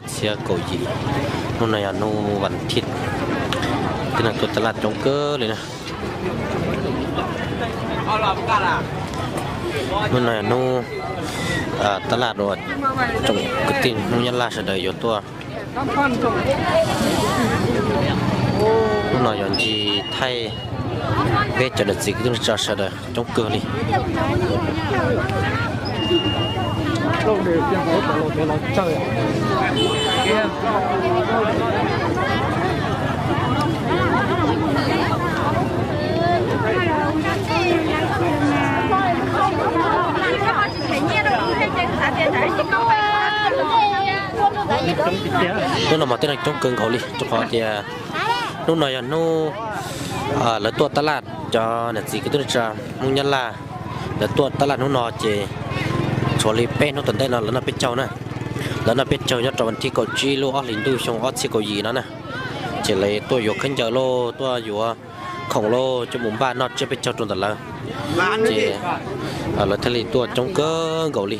Txhiab kaum yim, hnub no yog hnub vas thiv, tib neeg tuaj taj laj coob kawg li na. Hnub no yog hnub taj laj uas tsoom kwv tij Hmoob Nyab Laj sawv daws yuav tuaj. Hnub no yog ncig thaij peb cov niam txiv kwv tij neej tsa sawv daws coob kawg li. Hnub no mas tib neeg coob kawg nkaus li rau qhov tias hnub no yog hnub lawv tuaj taj laj, cov niam txiv kwv tij neej tsa Hmoob Nyab Laj lawv tuaj taj laj hnub no ces tshuav li peb hnub tom ntej no lawv noj peb caug na. Lawv noj peb caug nyob rau vas thiv kaum tsib lub ob hlis ntuj xyoo ob txhiab kaum yim no na. Ces lawv tuaj yuav khaub ncaws lauj, tuaj yuav khoom lauj, coj mus npaj noj tsiab peb caug rau ntawm lawv. Ces lawv thiaj li tuaj coob kawg nkaus li.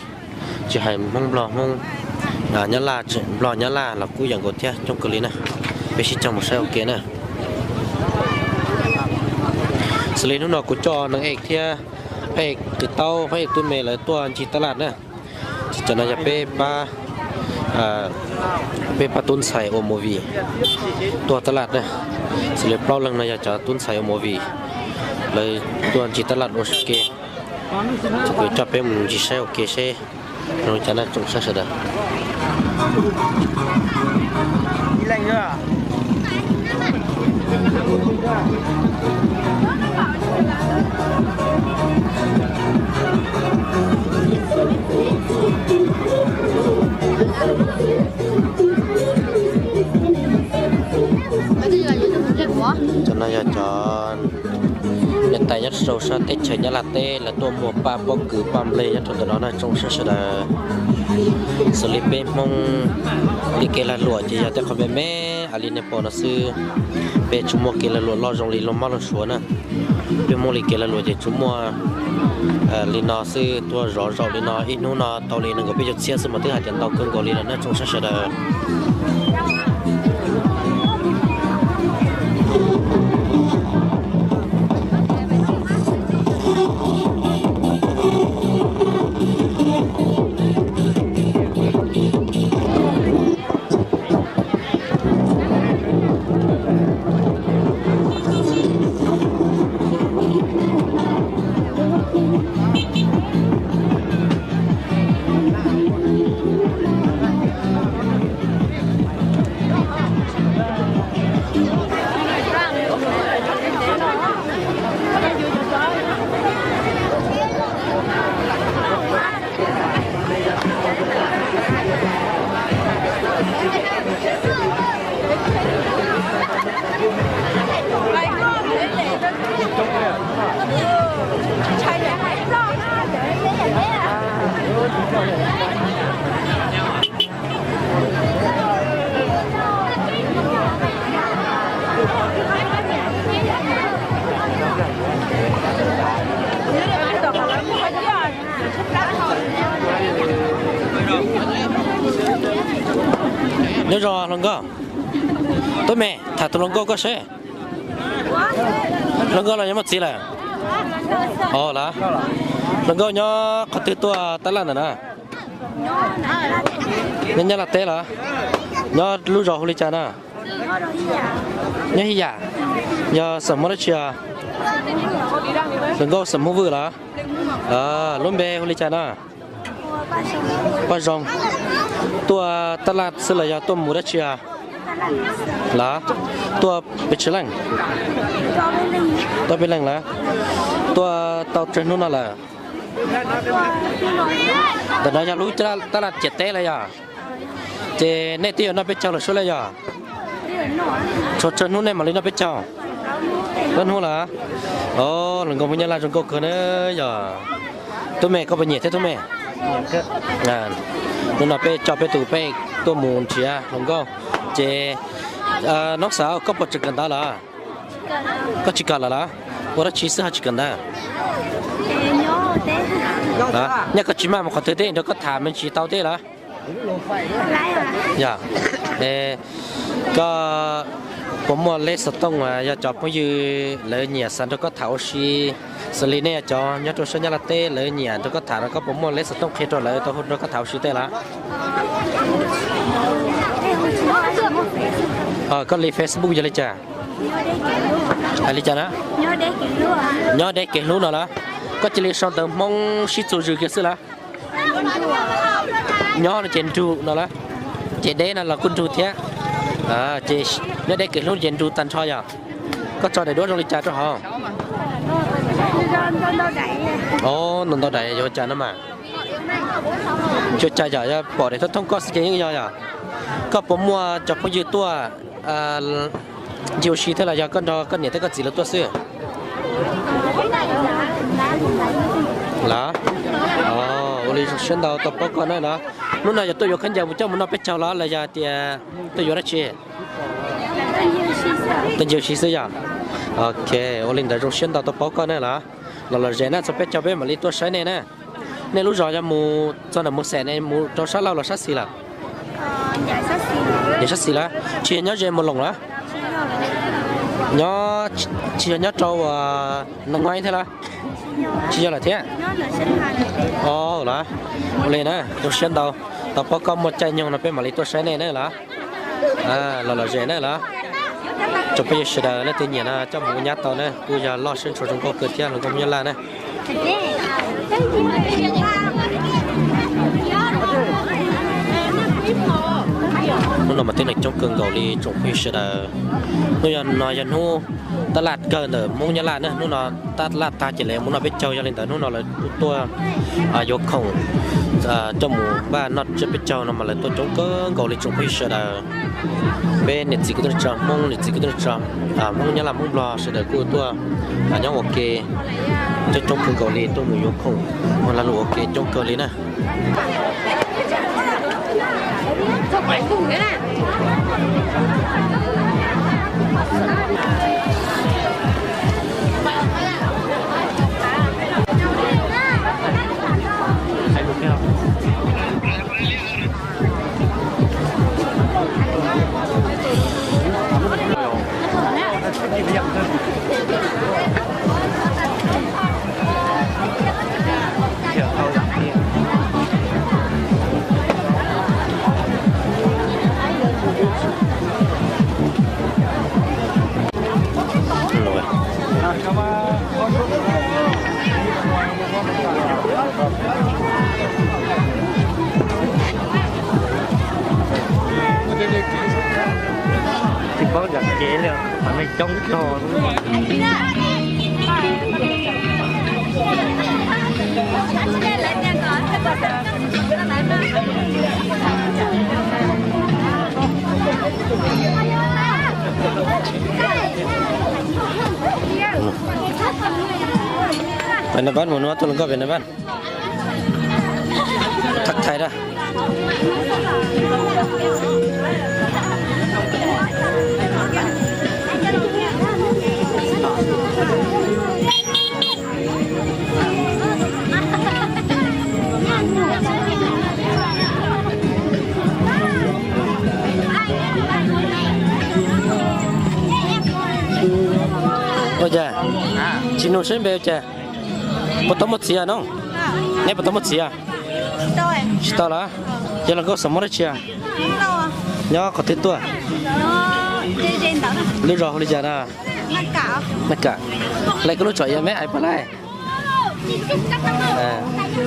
Tsis hais Hmoob Nplog, Hmoob Nyab Laj, Nplog Nyab Laj los kuj yeem nkaus thiab, coob kawg li na. Peb sib cog mus saib ua ke na. Xws li hnub no kuv coj Neej Ej thiab Phab Ej Qis Taub, Phab Ej Tub Me lawv tuaj ncig taj laj na. Ces cov no yog peb pab, peb pab tub ntxhais ua movie tuaj taj laj na. Xws li plaub leeg no yog cov tub ntxhais ua movie, lawv tuaj ncig taj laj ua si ke. Ces kuv coj peb mus ncig saib ua ke seb zoo li cas na tsoom saib sawv daws. Cov no yog cov niam tais nyob rau sab teb chaws Nyab Laj teb lawv tuaj muag paj pob kws paj nplej nyob rau ntawm no na tsoom saib sawv daws. Xws li peb Hmoob li kev lag luam ces yog tej qhov me me li nej pom no xwb. Peb tsis muaj kev lag luam loj zoo li luag mob luag suav na. Peb Hmoob li kev lag luam ces tsuas muaj li no xwb, tuaj zov zaum li no ib hnub no tau li nees nkaum peb caug txhiab xwb mas twb hais tias ntau kawg nkaus li lawm na tsoom saib sawv daws. Nyob zoo hluas nkauj, tub me tham tus hluas nkauj koj seb. Hluas nkauj los yog muaj txiv lawm? Os, hluas nkauj nyob qhov twg tuaj taj laj ntawm na? Nyob Nyab Laj teb los? Nyob lub zos hu li cas na? Nyob Hij Yam. Yog xeem Hmoob dab tsi os? Hluas nkauj xeem Hmoob Vwj los? Lub npe hu li cas na? Paj Zoo. Tuaj taj laj xwb los yog tuaj mus dab tsi os? Los tuaj pes tsawg leej? Tuaj peb leeg lawm. Tuaj tau tsawg hnub no lawm? Ntawm no yog lub taj laj ciam teb lawm yog? Ces nej twb yuav noj peb caug lawm suab lawm yog? Tshuav tsawg hnub nej mam li noj peb caug? Plaub hnub lawm. Os, hluas nkauj Hmoob Nyab Laj zoo nkauj kawg na yog. Tub me koj puas nyiam thiab tub me? Hnub no peb coj peb tus peb tuaj mus nrhiav hluas nkauj. Ces noob xav koj puas tseem kawm ntawv lawm? Koj tsis kawm lawm los? Ua dab tsi xwb ho tsis kawm ntawv? Nyaj koj tsis maj mus qhov twg teb nrog koj tham me ntsis tau teb lawm? Yog, koj puas muaj lej xov tooj yog cov phooj ywg lawv nyiam xav nrog koj tham ua si, xws li nej cov nyob rau sab Nyab Laj teb lawv nyiam nrog koj tham no, koj puas muaj lej xov tooj qhia rau lawv tau hu nrog koj tham ua si tej lawm? Koj li Facebook yog li cas? Hais li cas na? Nyob deb kev hlub no lawm. Koj cia li sau ntawv Hmoob sib txuas zws kiag xwb lawm. Nyob no ces nrug no lawm, ces deb no los kuj nrug thiab. Ces nyob deb kev hlub ces nrug tag nrho yog. Koj tso daim duab zoo li cas rau hauv? Ntau ntau daim yuav cas no mas. Tsis ua cas yom, yog pom daim thoob thoob koj xwb ces yeej yog yom. Koj puas muaj cov phooj ywg tuaj ncig ua si thiab los yog koj nrog koj niam thiab koj txiv lawv tuaj xwb? Los, ua li zoo siab ntau tau paub koj na los. Hnub no yog tuaj yuav khaub ncaws mus coj mus noj peb caug los los yog tias tuaj yuav dab tsi? Tuaj ncig ua si xwb yom. Ok, ua li ntawd zoo siab ntau tau paub koj na los. Los lom zem na, txog peb caug peb mam li tuaj saib nej na. Nej lub zos yog mus txog ntawm Mus Xem ne, mus rau sab laug los sab xis lawm? Yog sab xis lawm. Tsis yog nyob ze Mus Loos lawm? Nyob, tsis yog nyob rau Nas Ngois thiab lawm? Tsis yog lawm thiab. Ua li na, zoo siab ntau tau paub koj, muaj caij nyoog no peb mam li tuaj saib nej na los. Los lom zem na los. Tsoom phooj ywg sawv daws leej twg nyiam no coj mus ua nyab tau na, kuj yog loj siab ntshua zoo nkauj kawg thiab hluas nkauj Hmoob Nyab Laj na. Hnub no mas tib neeg coob kawg nkaus li tsoom phooj ywg sawv daws. Hnub no yog hnub tab laj kawg ntawm Hmoob Nyab Laj na, hnub no tab laj tag ces lawv mus noj peb caug, yog li ntawd hnub no lawv tuaj yuav khoom coj mus npaj noj tsiab peb caug no mas lawv tuaj coob kawg nkaus li tsoom phooj ywg sawv daws. Peb niam txiv kwv tij neej tsa Hmoob, niam txiv kwv tij neej tsa Hmoob Nyab Laj Hmoob Nplog sawv daws kuj tuaj nyob ua ke, coob coob kawg nkaus li tuaj mus yuav khoom ua lag luam ua ke coob kawg li na. Tsis paub nram kev li, qhov no coob kawg. Peb naj pab mus nua tuaj hluas nkauj pem naj pab. Thab thais da. Ua cas tsis nug seb npe ua cas? Puas tau muaj txiv no? Neb puas tau muaj txiv? Tsis tau lawm. Yog los nkauj xav muab dab tsi? Nyob qhov twg tuaj? Lub zos hu li cas na? Naj Kam. Hlais koj lub tsom iav me ais pab laij.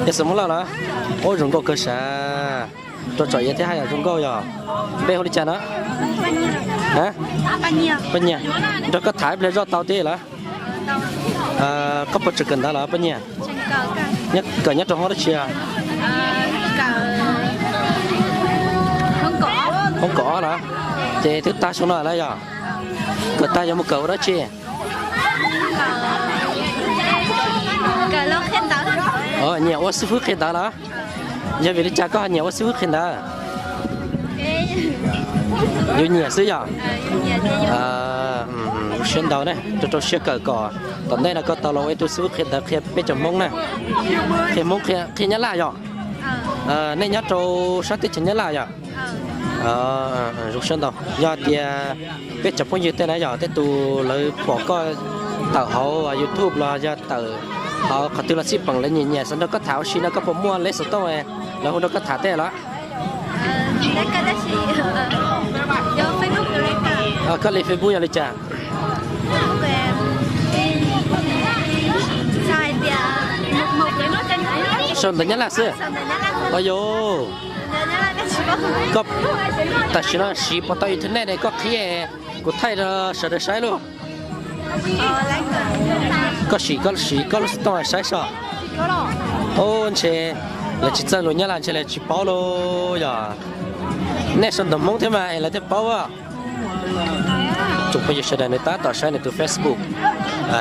Yog xav muab loj los? Ub, zoo nkauj kawg sav. Rau tsom iav thiab haj yam zoo nkauj yog. Npe hu li cas no? Paj Nyiag. Nrog koj tham ib pliag zoj tau thiab lawm? Koj puas tseem kawm ntawv los Paj Nyiag? Kawm nyob rau hoob dab tsi? Hoob kaum ob los? Ces twb tag xyoo no lawm yog? Kawm tag yuav mus kawm ua dab tsi? Nyiam ua xib fwb qhia ntawv los? Yog vim li cas koj ho nyiam ua xib fwb qhia ntawv? Yus nyiam xwb yog? Zoo siab ntau ne, rau rau siab kawm kom tom ntej no koj tau los ua ib tug xib fwb qhia ntawv qhia peb cov Hmoob na. Qhia Hmoob qhia Nyab Laj yog? Nej nyob rau sab teb chaws Nyab Laj yom? Zoo siab ntau. Yog tias peb cov phooj ywg tej na yog tej tus lawv pom koj tawm hauv YouTube los yog tawm hauv qhov twg los xij peem lawv nyiam nyiam xav nrog koj tham ua si no koj puas muaj lej xov tooj lawv hu nrog koj tham tej los? Koj li Facebook yog li cas? Sau ntawv Nyab Laj xwb. Ua yus, koj tam sim no siv puas tau internet ne koj qhia kuv thaij rau sawv daws saib lauj. Koj siv, koj siv koj lub xov tooj saib soj. Ub, ntshe lawv tsis txawj lus Nyab Laj ntshe lawv tsis paub lauj yog. Nej sau ntawv Hmoob thiab mas es lawv thiaj paub. Tsoom phooj ywg sawv daws nws tab tom saib nws tus Facebook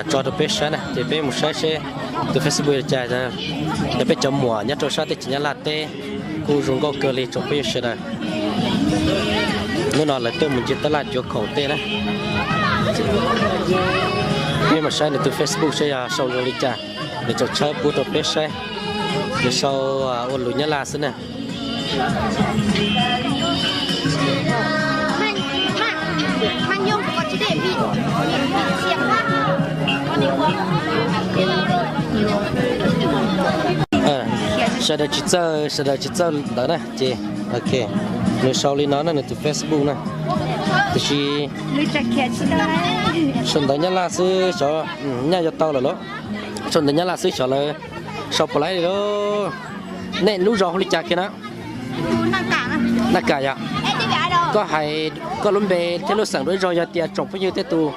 tso rau peb saib na, ces peb mus saib seb tus Facebook li cas. Yog peb cov muam nyob rau sab teb chaws Nyab Laj teb kuj zoo nkauj kawg li tsoom phooj ywg sawv daws. Hnub no lawv tuaj mus ncig tab laj cuav khoom tej na. Peb mus saib nws tus Facebook saib yog sau zoo li cas, nws tseem tshawb pub rau peb saib. Nws sau ua lus Nyab Laj xwb na. Sawv daws tsis txawj, sawv daws tsis txawj ntawv na ces, ok, nws sau li no na nws tus Facebook na. Tiam sis sau ntawv Nyab Laj xwb xyov nyaj yuav tau lawm lauj. Sau ntawv Nyab Laj xwb xyov lawv sau puas laib li lauj. Nej lub zos hu li cas kiag na? Naj Kam yom. Koj hais koj lub npe thiab lub xeem dua ib zaug yog tias tsoom phooj ywg tej tus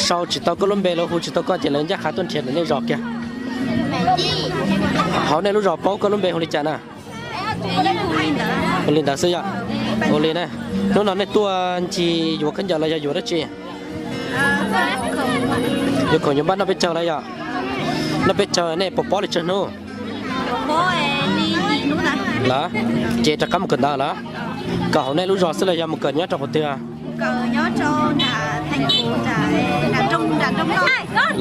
sau tsis tau koj lub npe los hu tsis tau koj ces lawv ncaj qha tuaj nrhiav ntawm nej zos kiag. Hauv nej lub zos paub koj lub npe hu li cas na? Ua li ntawd xwb yom. Ua li na, hnub no nej tuaj ncig yuav khaub ncaws los yog yuav dab tsi? Yuav khoom yuav npaj noj peb caug lawm yom? Noj peb caug nej puas pob li tsawg hnub? Lawm, ces rov qab mus kawm ntawv lawm. Kawm hauv nej lub zos xwb los yog mus kawm nyob rau qhov twg?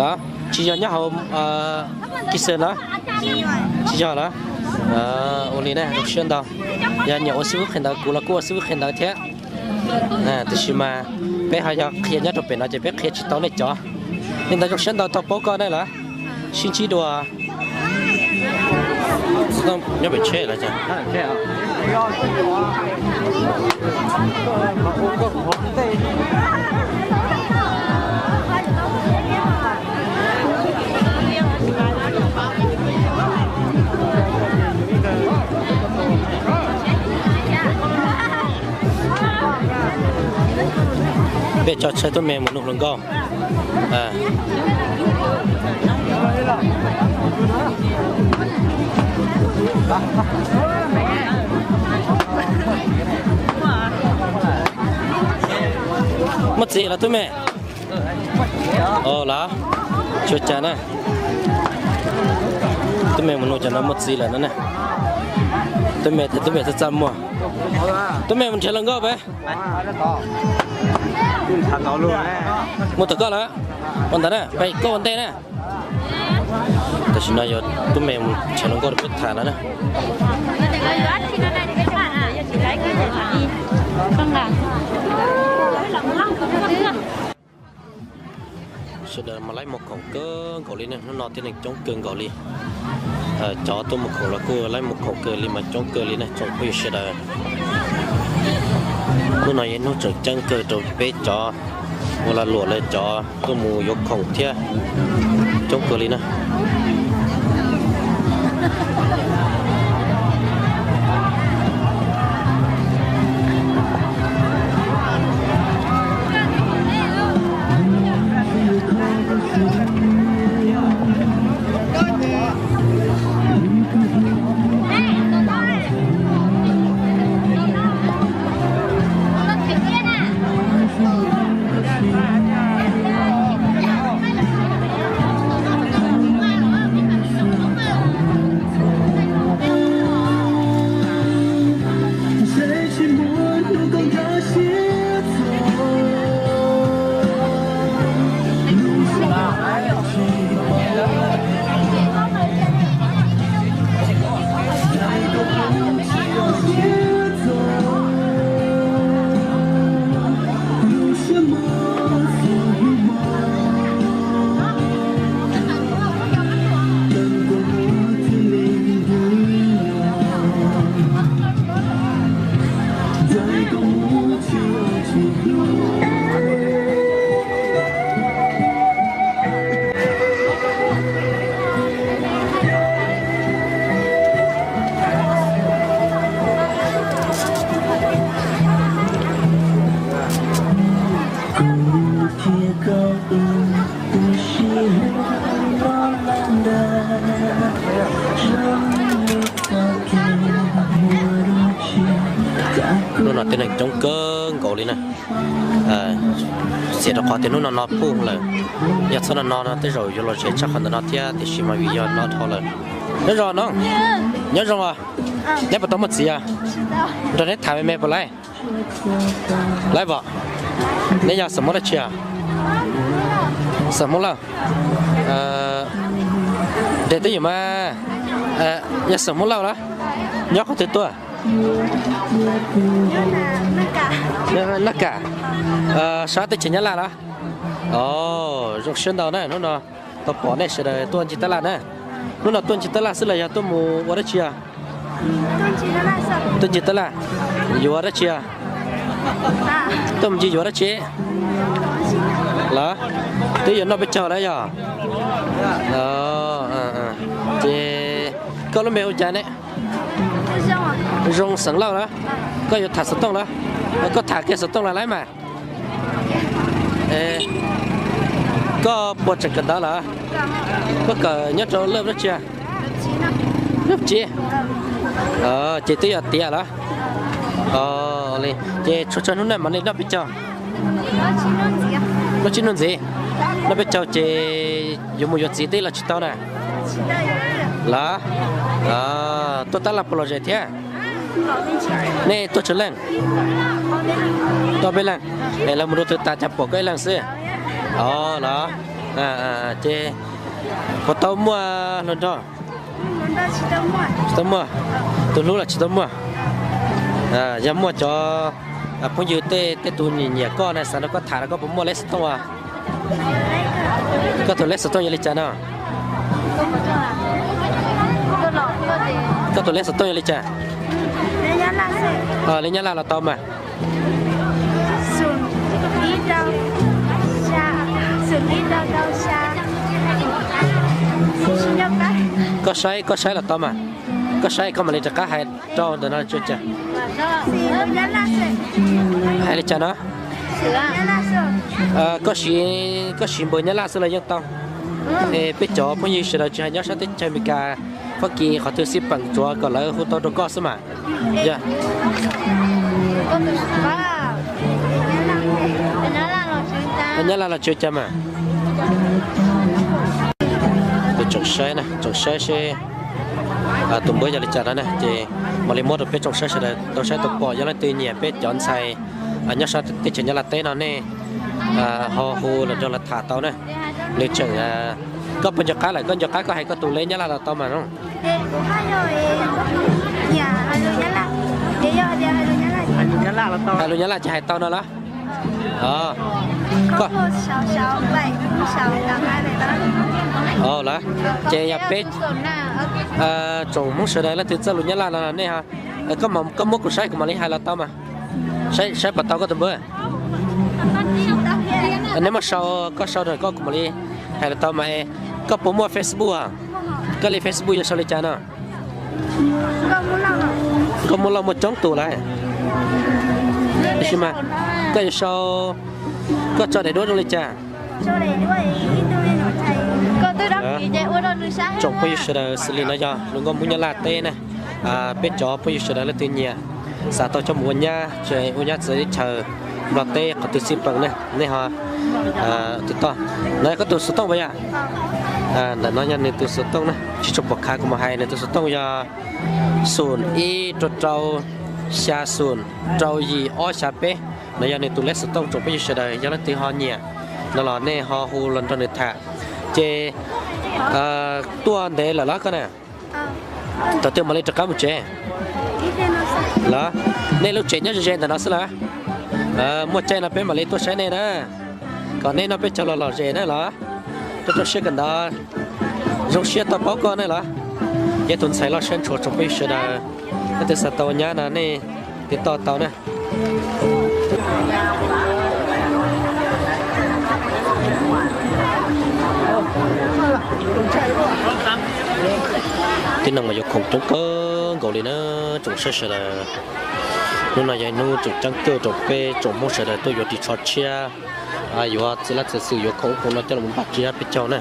Lawm, tsis yog nyob hauv Kis Xwm lawm? Tsis yog lawm. Ua li ne zoo siab ntau. Yog nyiam ua xib fwb qhia ntawv kuv los kuj ua xib fwb qhia ntawv thiab. Tiam sis mas peb ho yog qhia nyob rau pem no ces peb qhia tsis tau nej cov. Li ntawd zoo siab ntau tau paub koj nej lawm. Sib ntsib dua. Nyob pem tsheb lawm. Peb tso tsheb tub me mus nug hluas nkauj. Muaj txiv lawm tub me? Los tsis ua cas na. Tub me mus nug cov no muaj txiv lawm no na. Tub me, tub me txaj txaj muag. Tub me mus nrhiav hluas nkauj peb. Mus tom koj lawm. Ua ntawd na, peb koj ua ntej na. Tam sim no yuav tub me mus nrhiav hluas nkauj rau peb tham no na. Sawv daws mas laib mus khoom kawg nkaus li ne, hnub no tib neeg coob kawg nkaus li. Cov tuaj mus khoom los kuj laib mus khoom kawg li mas coob kawg li ne tsoom phooj ywg sawv daws. Hnub no yog hnub tseem ceeb kawg rau peb cov ua lag luam lawv cov tuaj mus yuav khoom thiab, coob kawg li na. Hnub no tib neeg coob kawg nkaus li na. Xiam rau qhov tias hnub no no puj lawm. Yog txhob no no no tej zaum yuav los ze tshaj qhov ntawm no thiab, tiam sis mas vim yog no dhau lawm. Nyob zoo no. Nyob zoo os. Neb puas tau muaj txiv os? Nrog neb tham me me puas laib? Laib pom. Neb yog xeem Hmoob dab tsi os? Xeem Hmoob Lauj. Nres twb ywm mas. Yog xeem Hmoob Lauj los? Nyob qhov twg tuaj? Naj Kam. Sab teb chaws Nyab Laj los? Zoo siab ntau na, hnub no tau pom nej sawv daws tuaj ncig tab laj na. Hnub no tuaj ncig tab laj xwb los yog tuaj mus ua dab tsi os? Tuaj ncig tab laj. Yuav dab tsi os? Tuaj mus ncig yuav dab tsi los? Twb yuav noj peb caug lawm yog? Ces koj lub npe hu cas ne? Zoo xeem Lauj los? Koj yuav tham xov tooj los? Koj tham kiag xov tooj los laib mas. Koj puas tseem kawm ntawv los? Koj kawm nyob rau laj dab tsi? Laj tsib. Ces twb yog tiav los? Ces tshuav tsawg hnub na mam li noj peb caug? Noj tsib hnub ntxiv. Noj peb caug ces yuav mus yuav txiv teb los tsis tau na? Los? Tuaj tab laj puas lom zem thiab? Nej tuaj tsawg leej? Ob peb leej. Es lawv mus rau twg tas cas pom koj ib leeg xwb? Los? Ces puas tau muaj hluas nraug? Tsis tau muaj. Tus hlub los tsis tau muaj. Yog muaj cov phooj ywg tej tej tus nyiam nyiam koj na, xav nrog koj tham los koj puas muaj lej xov tooj os? Koj tus lej xov tooj yog li cas no? Koj tus lej xov tooj yog li cas? Li Nyab Laj los tau mas. Koj saib, koj saib los tau mas. Koj saib koj mam li rov qab hais rau ntawm no tsis ua cas. Hais li cas no? Koj siv, koj siv npawb Nyab Laj xwb los yeej tau. Es peb cov phooj ywg sawv daws tsis hais nyob sab teb chaws Amelikas, Fab Kis qhov twg xij peem tsuav kom lawv hu tau rau koj xwb mas. Yog Nyab Laj los tsis ua cas mas. Tus tsoom saib na, tsoom saib seb tus npawb yog li cas no na, ces mam li muab rau peb tsoom saib sawv daws tau saib tau pom. Yog leej twg nyiam peb cov ntxhais nyob sab teb chaws Nyab Laj teb no nej ho hu los nrog lawv tham tau na. Nws tseem, koj puas nco qab lawm? Koj nco qab koj hais koj tus lej Nyab Laj los tau mas no. Hais lus Nyab Laj ces hais tau no los? Koj, o los, ces yog peb tsoom Hmoob sawv daws leej twg txawj lus Nyab Laj no nej, koj muab kuv saib kuv mam li hais los tau mas. Saib puas tau koj tus npawb. Neb muab sau, koj sau rau koj kuv mam li hais los tau mas. Koj puas muaj Facebook? Koj li Facebook yuav sau li cas no? Koj muaj loj muaj coob tus lawm. Tiam sis mas koj yuav sau, koj tso daim duab zoo li cas? Tsoom phooj ywg sawv daws, xws li no yog hluas nkauj Hmoob Nyab Laj teb na. Peb cov phooj ywg sawv daws leej twg nyiam xav tau coj mus ua nyab, ua nyab txawv teb chaws Nplog teb qhov twg xij peem ne, nej ho twb tau. No yog koj tus xov tooj puas yog? Ntawm no yog nws tus xov tooj na, tsis tshua pom khav kuv mam hais, nws tus xov tooj yog xoom ib rau rau xya xoom rau yim ob xya peb. No yog nws tus lej xov tooj. Tsoom phooj ywg sawv daws yog leej twg ho nyiam no los nej ho hu los nrog nws tham. Ces tuaj ntev lawm los koj na? Thaum twg mam li rov qab mus tsev? Los, nej lub tsev nyob ze ze ntawm no xwb los? Muaj caij no peb mam li tuaj saib nej na, kom nej noj peb caug los lom zem na los. Rau rau siab kawm ntawv, zoo siab tau paub koj ne los. Yog tus ntxhais loj siab ntshua. Tsoom phooj ywg sawv daws, leej twg xav tau nyab no nej twb tau tau na. Tib neeg mas yuav khoom coob kawg nkaus li na tsoom saib sawv daws. Hnub no yog ib hnub tseem ceeb kawg rau peb tsoom Hmoob sawv daws tuaj yuav ris tsho tshiab, yuav txiv laj txiv xwm yuav khoom ub khoom no coj los npaj tsiab peb caug na.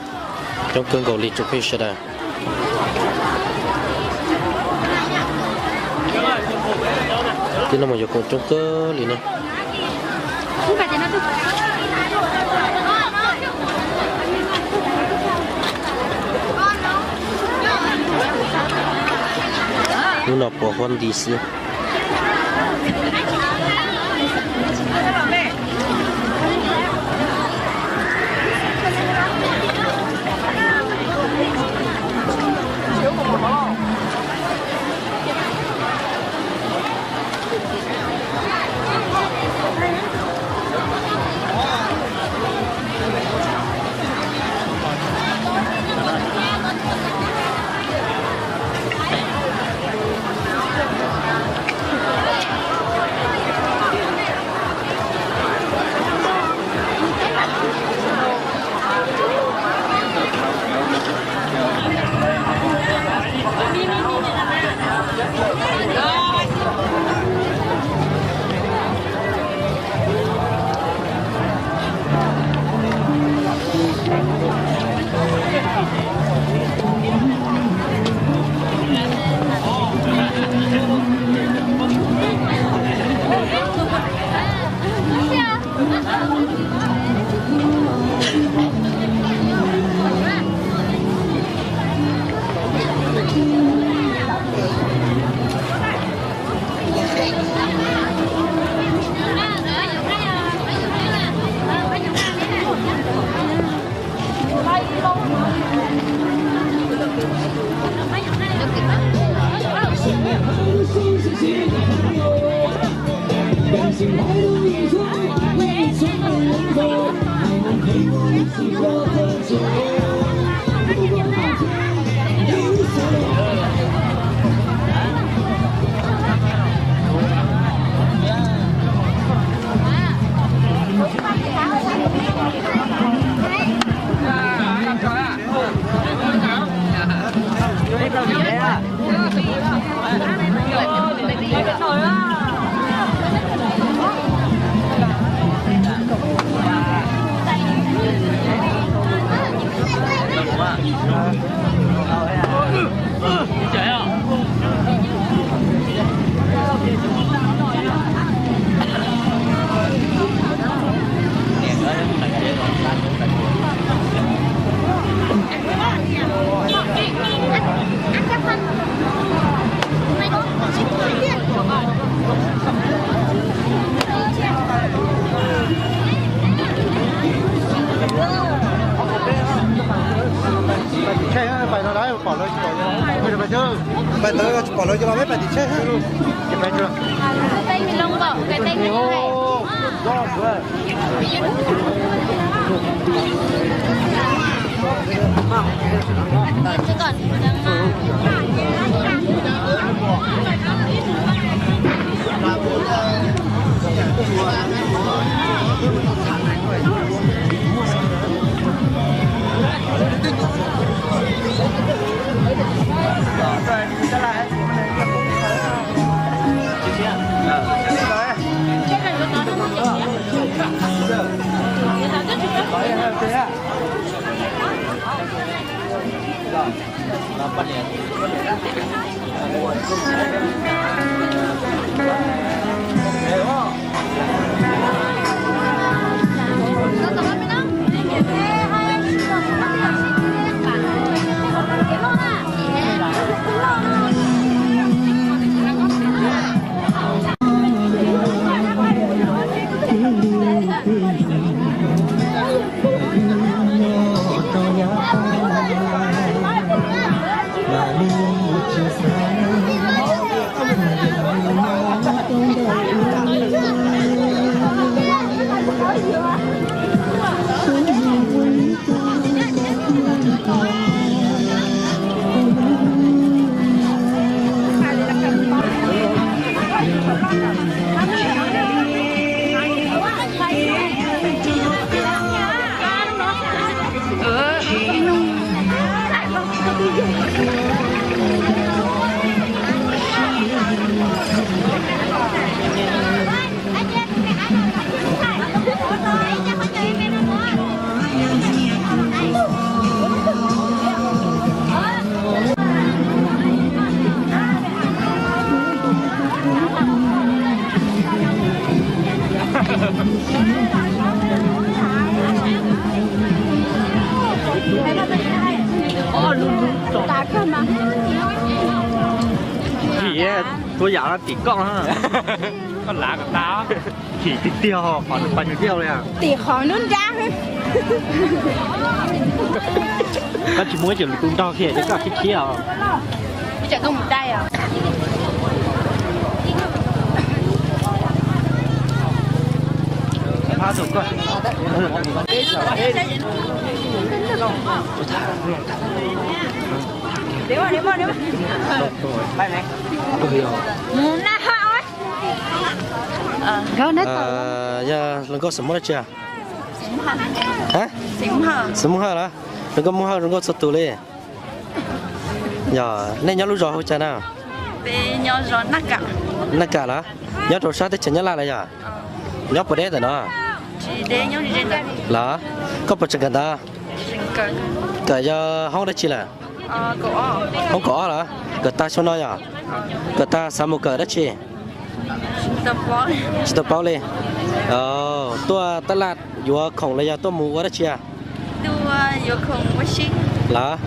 Coob kawg nkaus li tsoom phooj ywg sawv daws. Tib neeg mas yuav khoom coob kawg li na. Hnub no puas huab nti xwb. Pais tim tsheb, pais no pom lawv tsis pom, pais ntawd tsis pom lawv ces los peb pais tim tsheb. Ces pais tsuas. Tim, tua yam tim koj, koj lav kom tag. Tim tiag tiag, qhov pas tiag li. Tim qhov nruab nrab. Koj tsis muab cov lus tu nrog kiag cov koj khiav khiav os. Yog hluas nkauj xeem Hmoob dab tsi? Xeem Hmoob Hawj los? Hluas nkauj Hmoob Hawj zoo nkauj txhua tus li. Yog nej nyob lub zos hu cas na? Naj Kam los? Nyob rau sab teb chaws Nyab Laj los yog? Nyob puas deb ntawm no los? Koj puas tseem kawm ntawv? Kawm yog hoob dab tsi lawm? Hoob kaum ob los? Kawm tag xyoo no yog? Kawm tag xav mus kawm dab tsi? Tsis tau paub li. Tuaj tab laj yuav khoom los yog tuaj mus ua dab tsi? Los,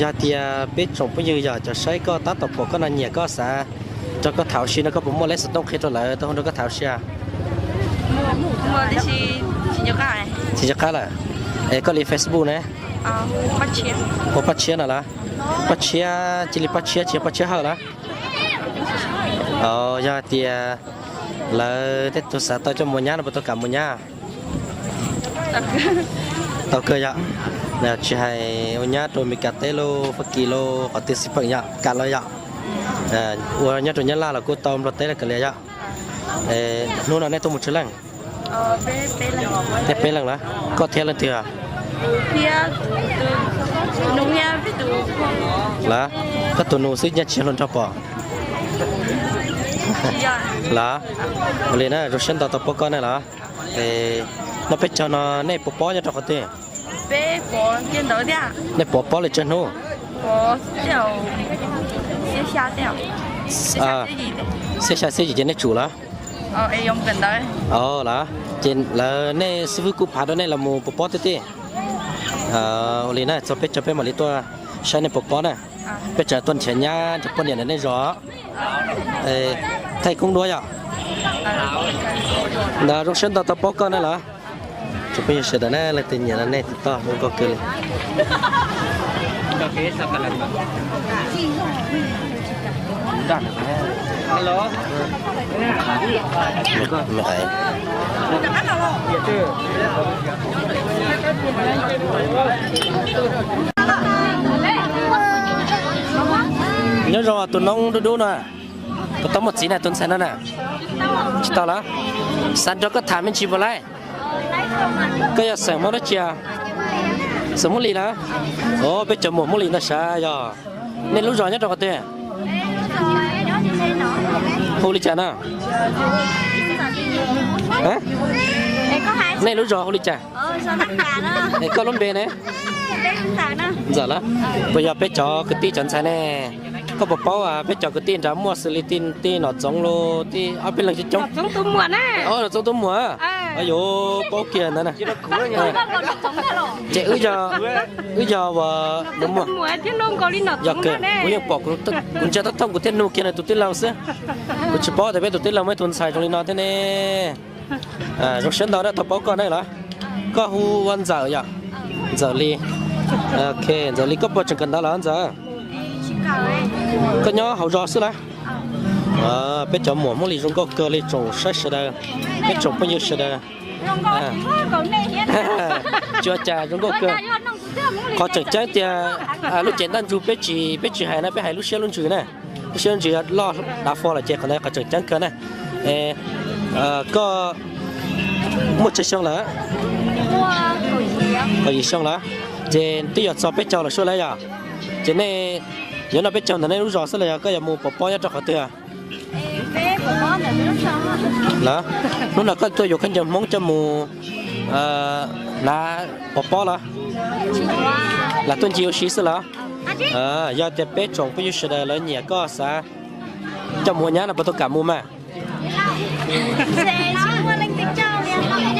yog tias peb tsoom phooj ywg yog cov saib koj tab tom pom koj no nyiam koj xav nrog koj tham ua si no koj puas muaj lej xov tooj qhia rau lawv tau hu nrog koj tham ua si? Tsis nco qab lawm. Es koj li Facebook ne? Hu Paj Tshiab no los? Paj Tshiab, cia li Paj Tshiab tsis yog Paj Tshiab Hawj los? Yog tias lawv tej tug xav tau coj mus ua nyab no puas tau kam mus nyab? Tau kawg yog. Tsis hais ua nyab rau Meskas teb los Fab Kis los qhov twg xij peem yog kam los yog. Ua nyob rau Nyab Laj los kuj tau, Nplog teb los kav liam yog. Hnub no nej tuaj mus tsawg leej? Nej peb leeg los? Koj thiab leej twg? Los, koj tus nus xwb nyaj tsis yog hluas nraug pom. Los, ua li na, zoo siab ntau tau pom koj ne los. Noj peb caug no nej puas pob nyob rau qhov twg? Nej puas pob li tsawg hnub? Xiab xya xiab yim ces nej tsum los? Los, ces lawv nej xib fwb kuj phav rau nej los mus puas pob tib tib. Ua li na, txog peb caug peb mam li tuaj saib nej puas pob na. Peb tseem tuaj nrhiav nyab nrhiav poj niam ntawm nej zos. Thaij koob duab yom. Ntawd zoo siab ntau tau paub koj ne los. Tsoom phooj ywg sawv daws na, leej twg nyiam no nej tiv toj zoo nkauj kawg li. Nyob zoo tus noob dub dub no, puas tau muaj txiv na tus ntxhais no na? Tsis tau los? Xav nrog koj tham me ntsis puas laij? Koj yog xeem Hmoob dab tsi? Xeem Hmoob Lis na? Os, peb cov muam Hmoob Lis ntag sav yog. Nej lub zos nyob rau qhov twg? Hu li cas na? Nej lub zos hu li cas? Es koj lub npe ne? Ntxawm los? Puas yog peb cov kwv tij cov ntxhais ne? Koj puas paub peb cov kwv tij nrad muaj xws li tij Nom Txoov los tij ob peb leeg coob coob? Nom Txoov tub muam. Yuav paub kiag ntawd na. Ces wb yog uas muaj, yog kuv yeej pom, kuv ntsia tab thooj kuv thiaj nug kiag nws tus tij laug xwb. Kuv tsis paub tias peb tus tij laug muaj ib tug ntxhais zoo li no thiab ne. Zoo siab ntau na tau paub koj ne los. Koj hu ua Ntxawm yom? Ntxawm Lis. Ok, Ntxawm Lis, koj puas tseem kawm ntawv los Ntxawm? Koj nyob hauv zos xwb los? Peb cov muam Hmoob Lis zoo nkauj kawg li tsoom saib sawv daws, peb tsoom phooj ywg sawv daws. Tsis ua cas, zoo nkauj kawg. Qhov tseem ceeb tiag, lub cev ntaj ntsug peb tsis, peb tsis hais na, peb hais lub siab lub ntsws na. Lub siab lub ntsws loj dav fo lawm ces qhov ntawd qhov tseem ceeb kawg na. Koj muaj tsawg xyoo lawm? Kaum yim xyoo lawm. Ces twb yuav txog peb caug lawm sub lawm yog? Ces nej yuav noj peb caug ntawm nej lub zos xwb los yog koj yuav mus pov pob nyob rau qhov twg? Los, hnub no koj tuaj yuav khaub ncaws Hmoob coj mus hnav pov pob los? Lam tuaj ncig ua si xwb los? Yog tias peb tsoom phooj ywg sawv daws lawv nyiam koj xav coj mus ua nyab no puas tau kam mus mas?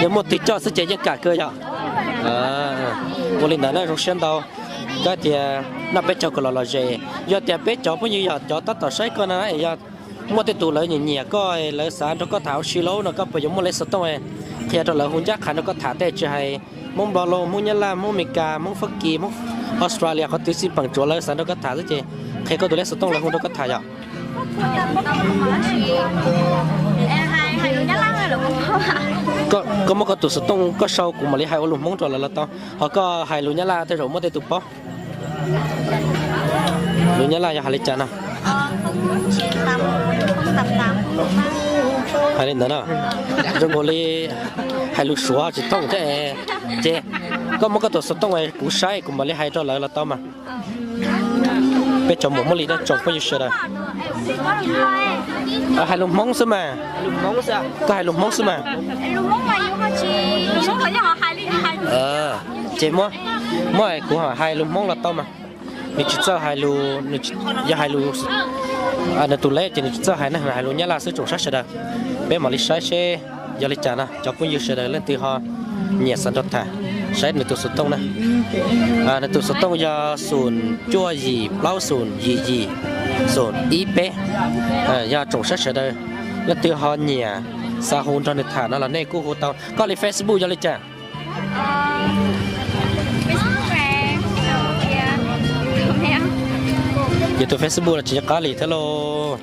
Yog muaj twg coj xwb ces yeej kam kawg yog. Ua li ntawd na zoo siab ntau. Koj tias noj peb caug kom los lom zem, yog tias peb cov phooj ywg yog cov tab tom saib koj no es yog muaj tej tus lawv nyiam nyiam koj, lawv xav nrog koj tham ua si los no koj puas yuav muaj lej xov tooj qhia rau lawv hu ncaj qha nrog koj tham tej tsis hais Hmoob Nplog los Hmoob Nyab Laj, Hmoob Amelikas, Hmoob Fab Kis, Hmoob Australia, qhov twg xij peem tsuav lawv xav nrog koj tham xwb ces qhia koj tus lej xov tooj lawv hu nrog koj tham yom. Koj muab koj tus xov tooj koj sau kuv mam li hais ua lus Hmoob rau lawv los tau, ho koj hais lus Nyab Laj tej zaum muaj tej tus paub. Lus Nyab Laj yog hais li cas no? Hais li ntawd no, zoo nkaus li hais lus Suav tsis thooj thiab. Ces koj muab koj tus xov tooj kuv saib kuv mam li hais rau lawv los tau mas. Peb cov muam muaj li no tsoom phooj ywg sawv daws. Hais lus Hmoob xwb mas. Koj hais lus Hmoob xwb mas. Ces muab, muab kuv hais lus Hmoob los tau mas. Nws tsis txawj hais lus, yog hais lus, nws tus lej ces nws tsis txawj hais na, hais lus Nyab Laj xwb tsoom saib sawv daws. Peb mam li saib seb yog li cas no, cov phooj ywg sawv daws leej twg ho nyiam xav nrog tham, saib nws tus xov tooj na. Nws tus xov tooj yog xoom cuaj yim plaub xoom yim yim xoom ib peb. Yog tsoom saib sawv daws leej twg ho nyiam xav hu nrog nws tham no los nej kuj hu tau. Koj li Facebook yog li cas? Yus tus Facebook los tsis nco qab li thiab lauj.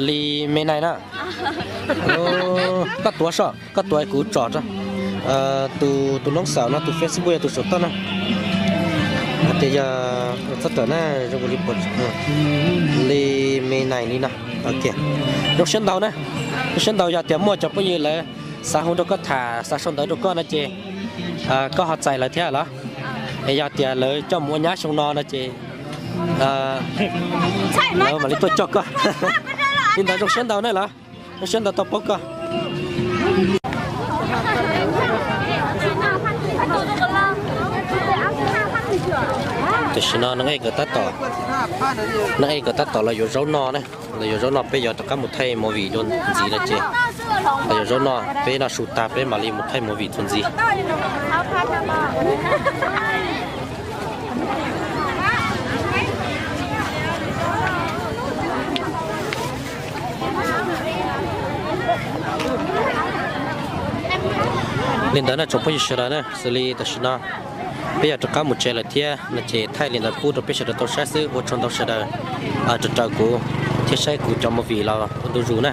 Li Me Nais na. Koj tuav soj, koj tuav kuv tsom. Tus, tus noob xaum no tus Facebook yog tus saum toj na. Hais tias yog txhob rawm na, zoo li, li Me Nais li no. Zoo siab ntau na, zoo siab ntau yog tias muaj cov phooj ywg lawv xav hu nrog koj tham, xav sau ntawv rau koj no ces koj ho txais lawv thiab los? Es yog tias lawv coj mus ua nyab xyoo no no ces lawv mam li tuaj coj koj. Li ntawd zoo siab ntau na los, zoo siab ntau tau paub koj. Tam sim no neeg ej nkawd tab tom, neeg ej nkawd tab tom los yuav zaub noj na, los yuav zaub noj peb yuav rov qab mus thaij movie dua ntxiv no ces, los yuav zaub noj peb noj su tag peb mam li mus thaij movie dua ntxiv. Li ntawd no tsoom phooj ywg sawv daws na, xws li tam sim no peb yuav rov qab mus tsev lawm thiab no ces thaij li ntawd pub rau peb sawv daws tau saib xwb, ua tsaug ntau sawv daws raws kuv thiab saib kuv cov movie los ua ntu zus na.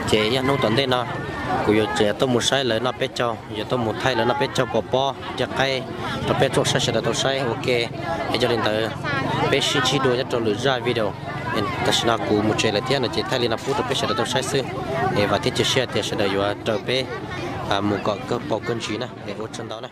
Ces yog hnub tom ntej no kuv yuav tseem tuaj mus saib lawv noj peb caug, yuav tuaj mus thaij lawv noj peb caug pov pob ncej qaib rau peb tsoom saib sawv daws tau saib ua ke. Es yog li ntawd peb sib ntsib dua nyob rau lwm zaj video. Tam sim no kuv mus tsev lawm thiab no ces thaij li no pub rau peb sawv daws tau saib xwb. Es vam thiab cia siab tias sawv daws yuav raws peb mus kom kawg paus kawg ntsis na. Es ua tsaug ntau na.